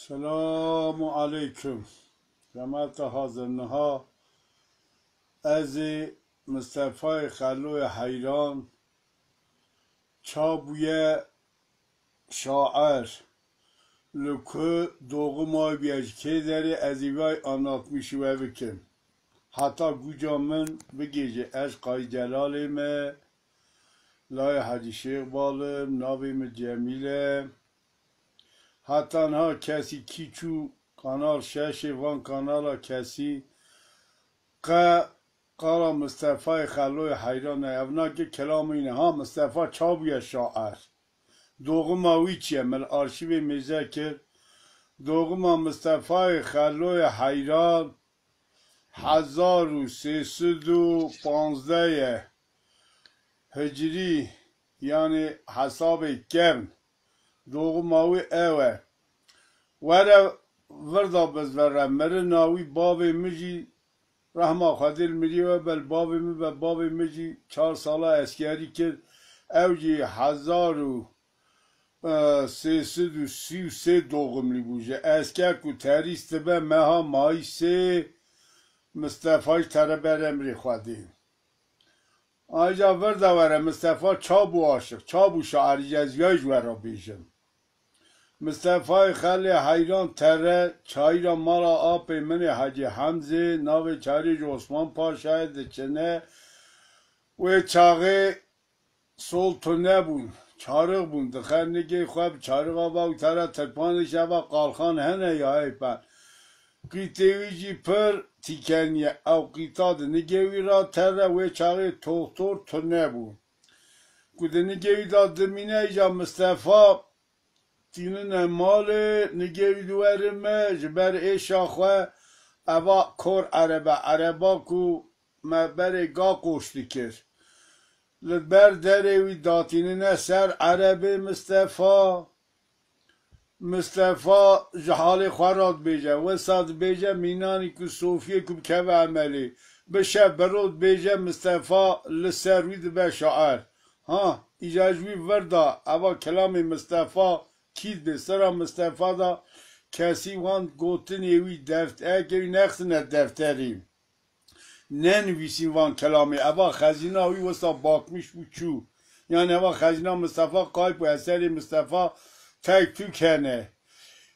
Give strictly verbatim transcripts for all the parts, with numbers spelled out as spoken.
Selamu aleykum. Cemaeta hazir niha ez ê Mistefayê Xeloyê heyran ça bûye şair. Li ku doğuma wî bûye, ji kê derê, ez ê vay anlatmîşî we bikim. Heta guca min bigêje, ez Qayî Celalê me, layê Hecî Şêx Bal im, navê min Cemîl e. Heta niha kesî kî çû Kanal şeşê, van kanala kesî qe qala Mistefayê Xeloyê heyran e. Ev nake kelamê ne. Ha, Mistefa ça bûye şair? Doğuma wî çi ye? Min arşîvê mêze kir. Doğuma Mistefayê Xeloyê heyran hezar û sê sed û panzdeh ye. Hicrî, yanî hesabê kevn. Doğuma wî ew e. Were vir da bizvere, mirina wî, bavê min jî rehma Xwedê li mirî we be, li bavê min be, bavê min jî çar sala eskerî kir. Ew jî hezar û sê sed û sî û sê doğumlî bû. Ji esker ku terîst dibe meha mayîsê, Mistefa jî tere ber emrê Xwedê. Ayrıca vir de were, Mistefa ça bû aşiq, ça bû şair, ez ya ji we re bêjim. Mistefayê Xelê heyran tere çayîra mala apê min ê Hecî Hemzê, navê çayirê jî Osman Paşa ye, diçine. Wê çaxê sol tune bûn, çarix bûn, dixe nigê xwe bi çarixa ve û tere tirpanê şeva qalxan hene ya heype. Qîtê wî jî pir tîkeniye. Ew qîta di nigê wî ra tere, wê çaxê toxtor tune bû. Ku di nigê wî da dimîne, îca Mistefa tînine malê, nigê wî diwerime, ji ber êşa xwe, eva kor erebe, ereba ku me berê ga qoş dikir. Li ber derê wî datînine ser erebê Mistefa. Mistefa ji halê xwe re dibêje. Wisa dibêje, mînanî ku sofiyê ku bikeve emelê, bi şev bi roj dibêje, Mistefa li ser wî dibe şair. Ha, îca ji wî vir da, eva kelamê Mistefa kî dibê? Sira Mistefa da kesî wan gotinê wî deft-, eke wî nexistine defterê. Nenivîsîn van kelamê. Eva xezîna wî wisa bakmiş bû çû. Yanî eva xezîna Mistefa kayb û eserê Mistefa tek tûk hene.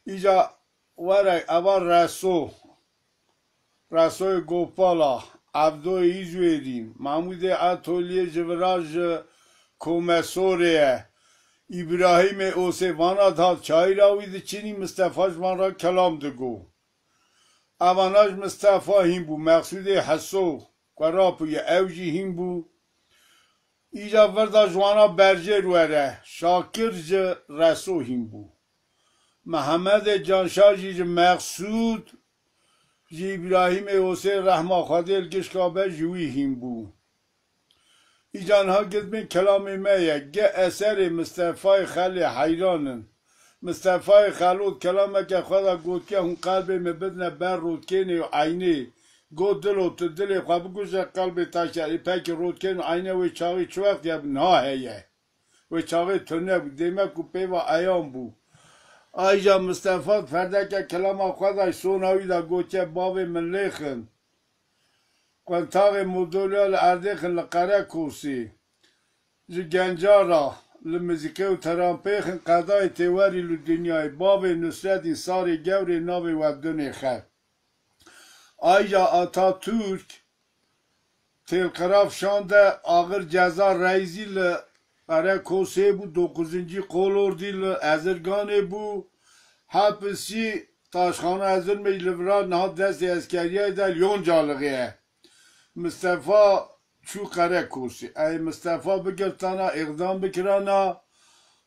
Îca were eva Reso. Resoyê Gopala, Evdoyê Îzwêrî, Mahmûdê Etolyê ji vira ji Komesorê ye. Îbrahîmê Osê vana dihat çayîra wî diçînî, Mistefa ji van re kelam digo. Evana ji Mistefa hîn bû, Mexsûdê Heso, ku rapûye ew jî hîn bû. Îca vir da ji wana berjêr were, Şakir ji Reso hîn bû. Mehemedê Canşa jî ji Mexsûd, ji Îbrahîmê Osê rehma Xwedê li gişka be ji wî hîn bû. Îca niha gidbên kelamê me ye. Ge eserê Mistefayê Xelê heyran in. Mistefayê Xelo di kelameke xwe de gotiye, hûn qelbê min bidine ber rotkênê û eynê. Got, dilo, tu dilê xwe bikuje, qelbê te şer. Ê pekî rotkên û eyne wê çaxî çi wext hebû? Niha heye. Wê çaxê tune bû. Dêmek û pêva eyan bû. Ayrıca Mistefa di ferdeke kelama xwe de sona wî de gotiye, bavê min lêxin. Quntaxê Modolya li Erdêxin li Qerekosê, ji Gencara li Mizîqê û Terampêxin qedayê têwerî li dinyayê, bavê Nusredîn Sarê Gewrê navê we dunê xe. Ayrıca Atatürk Têlqiraf şande axir ceza reîzî li Qerekosê bû, dokuzuncu Kolordî li Ezirganê bû, hepisî Taşxana Ezirmê li vira niha destê eskeriyayê de li Yoncalixê ye. Mistefa çû Qerekosê. Ey Mistefa bigirtana, îqdam bikirana,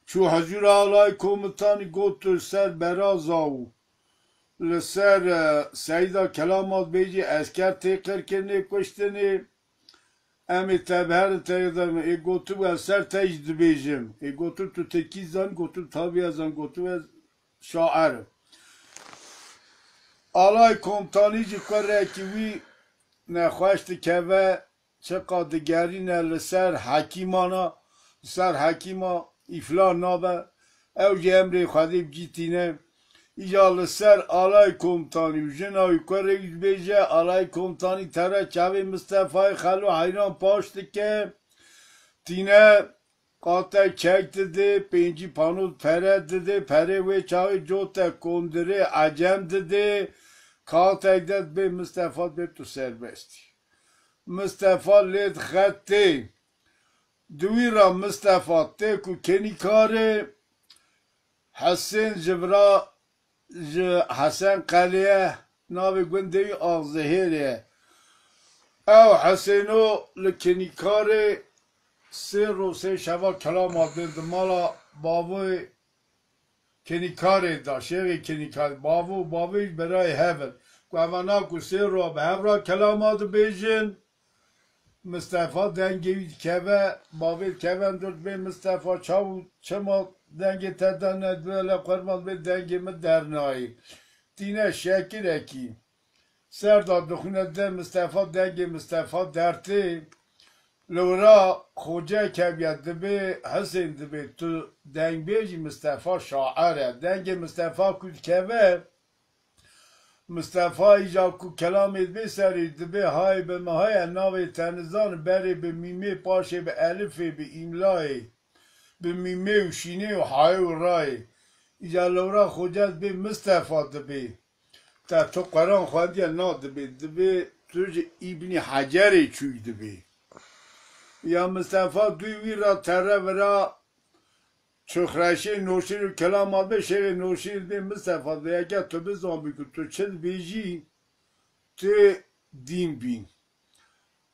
çû huzûra alay komutanî, got, tu ser beraza û li ser, e, Seyda Kelamat Bêjî esker tê qirkirinê, kuştinê. Em ê te biherin, te yê de ê gotibû, ez ser te jî dibêjim. Ê gotib, tu tirkî zanî? Gotib, tabî ez zanim. Gotib, ez şair im. Alay komutanî jî kurekî wî nexweş dikeve, çiqa digerîne li ser hekîmana, li ser hekîma îfla nabe, ew jî emrê Xwedê bi cî tîne. Îja li ser alay komutanî û jina wî kurê wî dibêje, alay komutanî tere çavê Mistefayê Xelo heyran paş dike, tîne qatek çek didê, pêncî panot pere didê, perê wê çavê cote kondirê ecem didê, katek de dibê Mistefa dibê tu serbest î. Mistefa lê dixetê. Di wî re Mistefa tê ku kenîkarê Hesên ji vira ji Hesen Qelê ye, navê gundê wî Axzehêrê ye. Ew Hesêno li kenîkarê sê roj sê şeva kelama dê di mala bavê kenîkarê da, şêxê kenîkarê, bavo û bavê jî berayê hev in. Ku eva na ku sê roj bi hev re kelama dibêjin, Mistefa dengê wî dikeve, bavê dikeve hundir dibê Mistefa çav û çima dengê te dane, dibê le qurban bê dengê min dernayê. Tîne şekirekî. Ser da dixwîne dide Mistefa, dengê Mistefa dertê. Li wira Xoce keviye dibê, Hisên dibê tu dengbêjî, Mistefa şair e. Dengê Mistefa ku dikeve, Mistefa îja ku kelamê dibê serê dibê hayê bi mihayê navê te nizanim berê bi mîmê paşê bi elifê bi îmlayê bi mîmê û şînê û hayê û rayê. Îja lewra Xoce dibê Mistefa dibê. Te tu Quran xwendiye na dibê, dibê tu ji Îbnî Hecerê çûyî dibê. Ya Mistefa dûy wî ra tere vira Çixreşê Noşîr û kelama dibê şêxê Noşîr dibê Mistefa dibê, eke tu bizanbî ku tu çi dibêjî, tu dîn bîn.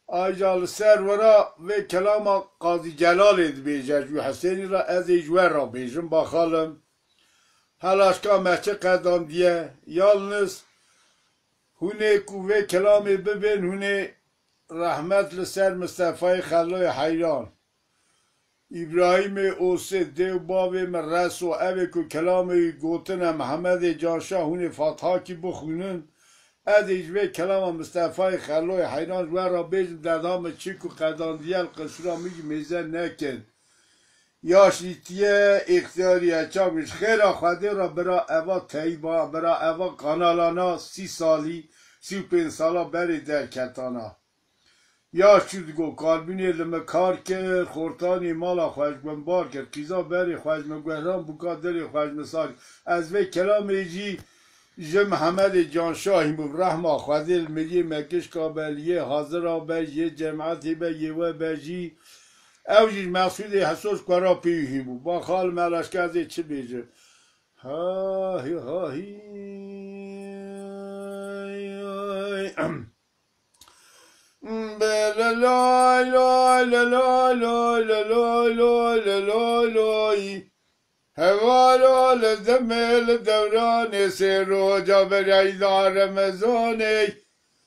Aja li ser wira vê kelama Qazî Celalê dibêje ji wî Hesênî re, ez ê ji we re bêjim, baxalim. Helaşka me çi qedandiye, yalniz hûnê ku vê kelamê bibên, hûnê rehmet li ser Mistefayê Xelloyê Heyran. Îbrahîmê Osê, dê û bavê min Reso, evê ku kelamê wî gotine Mihemedê Canşa hûnê Fathakî bixwînin, ez ê ji vê kelama Mistefayê Xelloyê Heyran ji we re bêjim, derda min çi ku qedandiye li qisûra min jî mêze nekin. Yaş îtiye, îxtiyarî ye, çav ji xêra Xwedê re bira eva teyba, bira eva kanalana sî salî, sî û pênc sala berê derketana. Ya çû digo, kalbînê li min kar kir, xortanî mala xwe ji min bar kir, qîza berê xwe ji min guhran bûka, dilê xwe ji min sar kir. Ez vê kelamê jî ji Mihemedê Canşahî bû, rehma Xwedê li miriyê me gişka be, li yê hazira be, yê cemaetê be, yê we be jî. Ew jî ji Mexsûdê Hesos Kuera pêwî hîn bû. Ba xal me leşke ez ê çi bêjim? Ha hî ha hî. Bê le lay lay le lay lay le lay lay le lay lay. Hevalo li demê li dewranê sê roca bereyda Remezanê.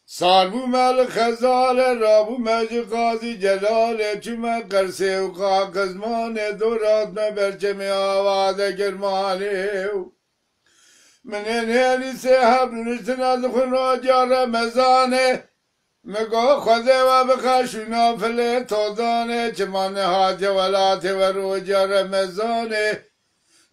Sar bûme li xezalê, rabûme ji Qazî Celalê, çûme Qersê û Qaqizmanê, dorat me berçemê ava de girmanê. Min ên hêlî sê heb rûniştina dixwin roca Remezanê. Min got, Xwedê we bixe şûna filê todanê, çima nehatiye welatê we roca Remezanê?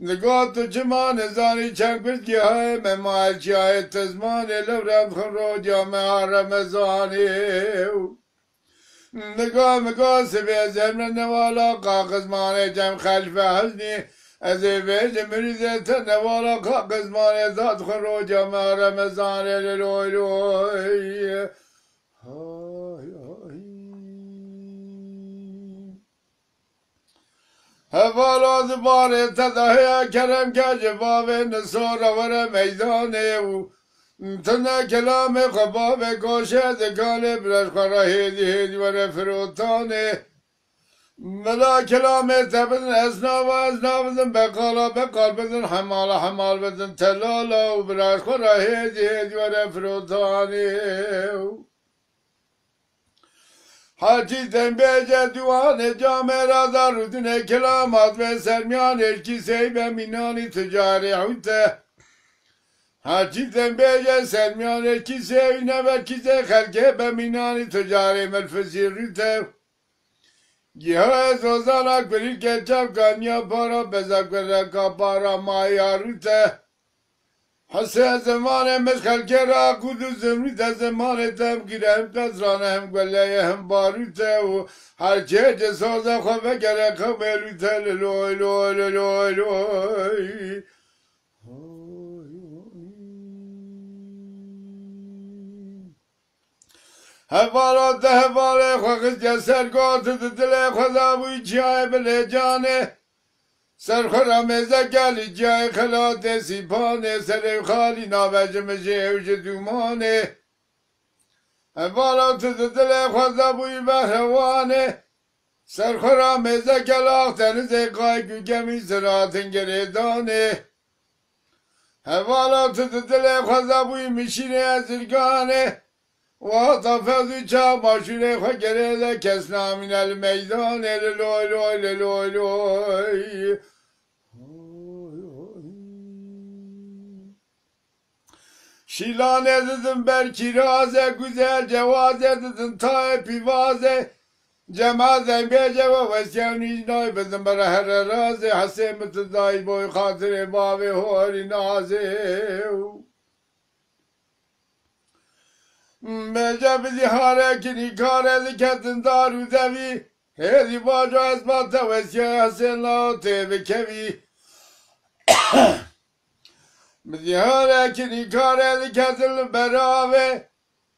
Digot, tu çima nizanî çend gurd gihayê me mayê çiyayê tizmanê, lewra dixwin roca me a Remezanê. Nika, mika, sibê ez emre newala Qaqizmanê cem xelfe heznî. Ez ê vêjim mirîzê te newala Qaqizmanê, zat xwe roca me Remezanê li loy loy. Hay, hay. Hevala di barê te de heye kerem ke ji bavê nisora were meydanê û tune kelamê xwe bavê goşê dikanê, biraj xwe re hêdî hêdî were firotanê. Mela kelamê te bidin esnafa, esnaf bidin beqala, beqal bidin hemala, hemal bidin telala û biraj xwe re hêdî hêdî were firotanê. Hacî deng bêje diwanê camêra da rûdinê kelamat ve sermiyanê kîsey be mînanî ticarê hûte. Hacî deng bêje sermiyanê kîsey neve kîsê xelkê be mînanî ticarê milfizî rûte. Giha ez ozana kurî ke çav kaniya para beza kureka para maya rûte. Hesê zimanê min xelkê ra qûd û zimrî te zimanê te bigire hem qezrane hem gueleye hem barûte û her çê cê soze xwe vegere qewmê lûte li loy loy li loy loy. Hevala te hevalê xwe xistye ser got di dilê xwe de bûyî çiyayê bilê canê. Ser xwe ra mêze gelî ciyayê xelatê sîpanê, serê xalî navejim ji ew ji dûmanê. Hevala tu di dilê xwe de bûyî behrewanê. Ser xwe ra mêze gelax denizê qayk û gemî ziratin girêdanê. Hevala tu di dilê xwe de bûyî mişînê ezirganê. Wexta fez û çax maşûrê xwe gerê de kes namîne li meydanê li loy loy li loy loy. Şîlanê didin ber kîrazê, guzel cewazê didin tayê pîvazê. Cema dengbêje we wesiyevnî nayê bidin bera here razê. Hesê min tu dayî boy xatirê bavê horî nazê. Mêce bi dîharekî nîkare diketin dar û devî. Hêdî bajo ez ba te wesiye hesên la tê bikevî. Bi dîharekî nîkare diketin li beravê.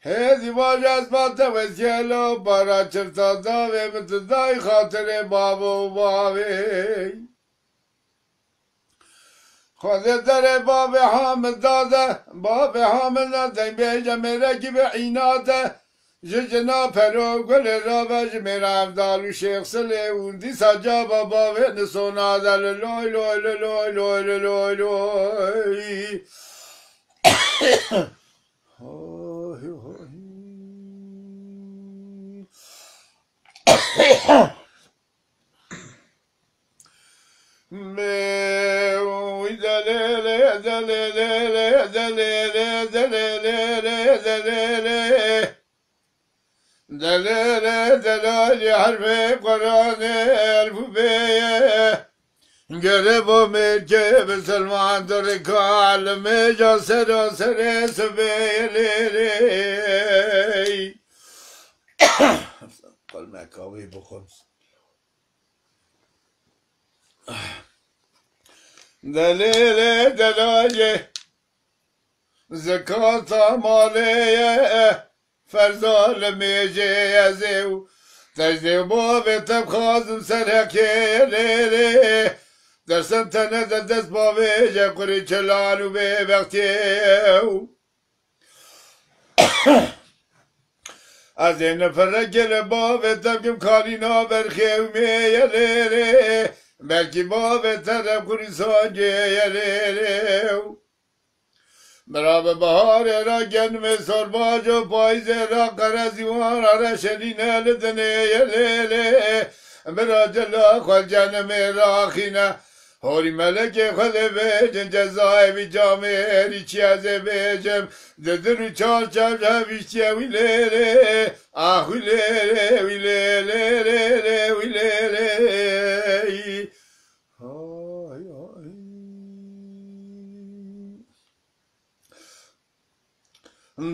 Hêdî bajo ez ba te wesiye la bara çifta davê min tu dayî xatirê bavo û bavê. Xwedê derê bavê Hamid dade, bavê Hamid ne dengbêje mêrekî bi înate. Ji cina Pero Gulê rave ji mêra Evdal û Şêx Silê û dîsa caba bavê nisona de li loy loy li loy loy li loy loy. Hoy, hoy. Mê, uy, delê, lê, delê, lê, lê, delê, lê, delê, lê, lê, delê, lê. Delê, lê, delalî herfê Quranê elfûbê ye. Gere bo mêrkê bisilman dirika li mêja sera serê sibê ye lê lê. Qelmeka wê bixwim. Delêlê delalê zikata malê ye, ferza li mêjê ez ê û tecdê bavê te bixwazim ser heqê ye lê lê. Dersim te nede dest bavê ye qurî çilan û bêbextê ye û Ez ê nifireke li bavê te bikim, kalîna berxê û mêye lê lê. Belkî bavê te re kurî sancê ye lê lê. Bira bi biharê re genimê sorbajo, payîzê re qerezîwana re şelîne li dinê ye lê lê. Bira cila xwe genimê raxîne. Horî melekê Xwedê bêjin cezayê vî camê êrî çi ez ê bêjim, di dir û çar çev hevîştiye wî lê lê, ax wî lê lê, wî lê lê lê lê, wî lê lê. Hay hay.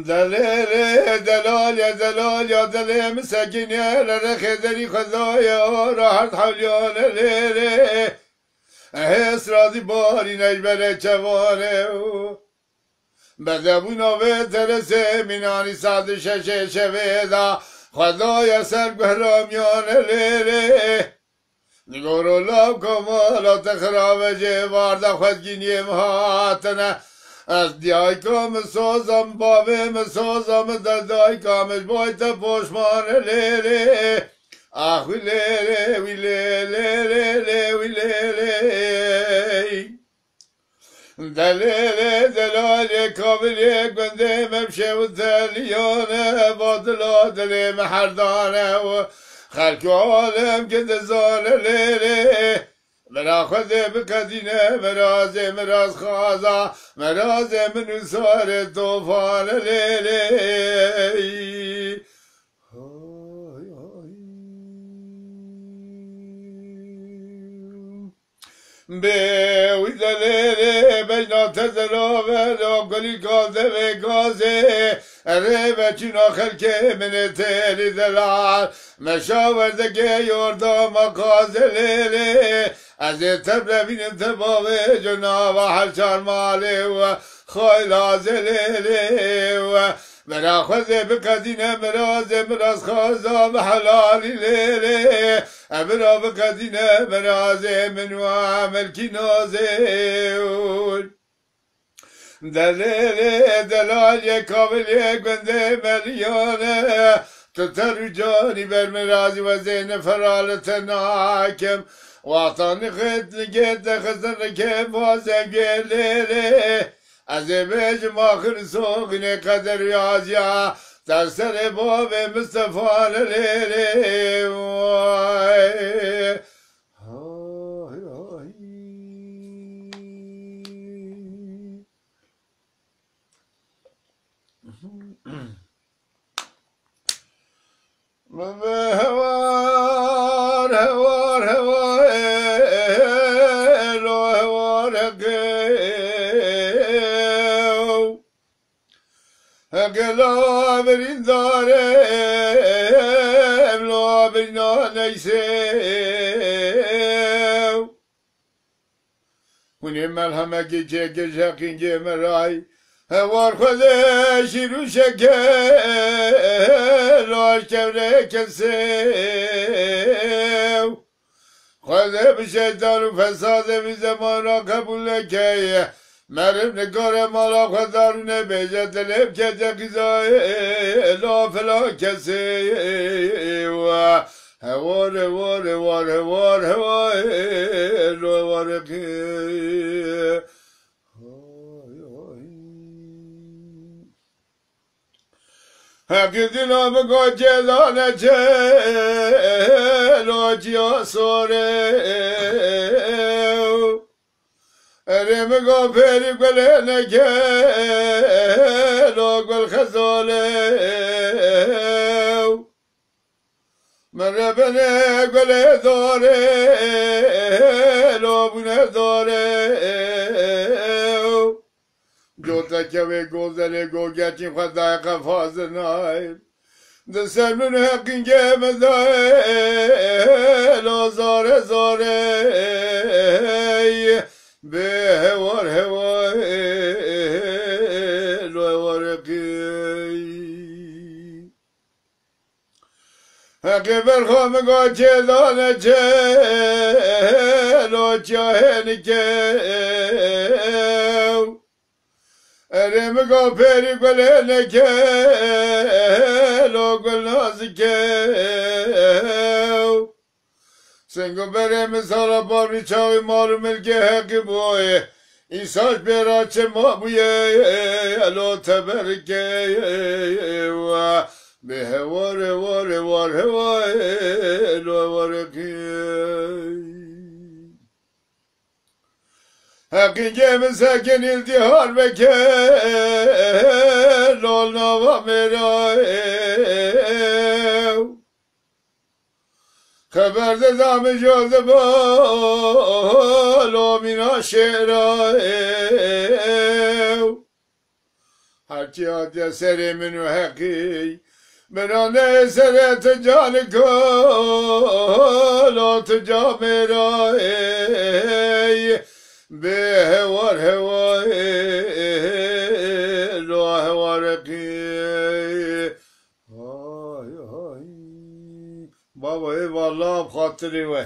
Delêlê, delalê, delalya, delê min sekînê, re rexê derî xwezayê, ora herd hewlyane lê lê. Hês razî barîne ji berê çevanê û bedebûna vê teresê mînanî saet şeşê şevê da xwedaya ser guhramiyane lê lê. Digoro law komala te xirave jê varda xwezgîniyê min hatine. Ez diyayka min soza min, bavê min soza min, de dayka min ji boy te poşmane lê lê. Ax wî lê lê, wî lê lê lê lê, wî lê lê. Delêlê, delalê, kavilê gundê me bi şêwiteliyane, vatila dilê me herdane û xelk û alem ki dizane lê lê. Mira Xwedê biqedîne mirazê, miraz xaza, mirazê min û sarê tofane lê lê. Hay hay. Bê wî delêlê beyna te zelal ve, lo gulî gazê vê gazê. Erê veçûna xelkê min ê têlî delal. Meşa werdegê yorda me qazê lêlê. Ez ê te birevînim te bavê cuna ve her çar malê we xayla zelêlê we. Bira xwezê biqedîne mirazê miraz xaza bi helalî lêlê. E bira biqedîne mirazê min wa milkî nazê û delêlê delalê kavilê gundê meliyane. Tu ter û canî ber mirazî wezê ne ferale te nakim. Wexta nixêt nigêt de xizin rikê vazê gê lêlê. Ez ê bêjim axir soxinê qeder û yaziya te serê bavê Mistefa lelê. Hay, hay. Hewar, hewar, hewar, ê, lo hewar heqê. Heqê la birîndarê, lo birîna neyse. Hûn ê melhemekê çêkin şeqîngê min ray. Hewar Xwedê şîr û şeker, lar kevre kesê. Xwedê bi şeytan û fesadê vî zemana qebûl nekeye. Meriv nikare mala xwe darû nebêje, dilê bikete qîzayê, la fela kesê. Hewar, hewar, hewar, hewar, hewar, hewar, hewar, qî. Hay, hay. Heqî dîna min got cêdane çê, lo ciya sore. Erê min got pêrî gulê neke, lo gul xezole. Min re binê gulê dorê, lo bûne dorê. Coteke wê gozelê gogeçîn xwe dayê qefazinayê. Di ser min heqîngê min dayê, lo zare zare. Bê hewar hewar, lo hewar qî. Heqê berxa min ga çêdane çê, lo çiyahê nike. Erê min ga pêrî gulê neke, lo gul nazike. Singo berê min sala par wî çaxî mal û milkê heqî bûye. Îsal pêra çima bûye, elo teberike. Bê hewar, hewar, hewar, hewar, elo hewar qî. Heqîngê min sekinîl dîhar beke, lo nava mêra. Xeber dida min jo diba, lo mîna şêra. Her çi hatiye serê min û heqî, min aneye serê tu canika, lo tu camêra. Bê hewar hewar, lo hewar qî. Hay hay. Baba, eyvallah, bi xatirê we.